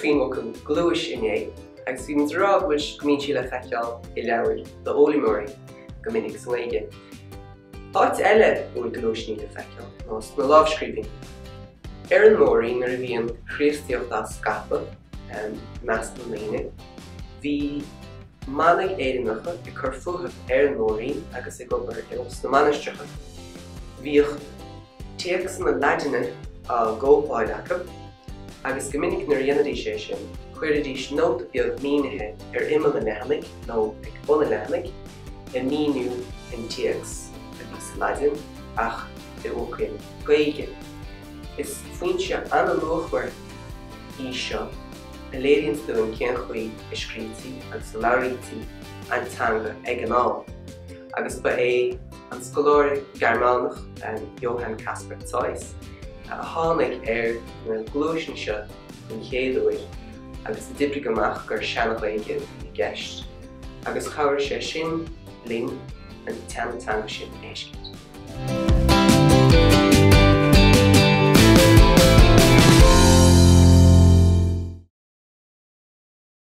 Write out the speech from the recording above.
faoin bhfocal gluais inné agus bhí muid ag rá go bhfuil go mbíonn sí le feiceáil i leabhair d'fhoghlaimeoirí go minic sa nGaeilge. Áit eile a bhfuil gluaisní le feiceáil ná sna lámhscríbhinní. Ar an Mór-Roinn nuair a bhí an Chríostaíocht á scaipeadh i measc na ndaoine, bhí manaigh Éireannacha ag cur fúthu ar an Mór-Roinn agus ag obair sna mainistreacha. Bhíodh téacsanna Laidine á gcóipeáil acu agus go minic nuair a dhéanaidís é sin, chuiridís nóta beag mínithe ar imeall an leathanaigh nó ag bun an leathanaigh ag míniú an téacs a bhí sa Laidin ach i bhfocail Gaeilge. Is foinse an-luachmhar í seo a léiríonns dúinn cén chaoi a scrítí agus a labhraítí an teanga ag an am, agus ba é an scoláire Gearmánach Johann Caspar Zeuss a tháinig ar na gluaiseanna seo den chéad uair agus a d'oibrigh amach gur Sean-Ghaeilge a bhí i gceist, agus chabhraigh sé sin linn an tseanteanga sin a thuiscint.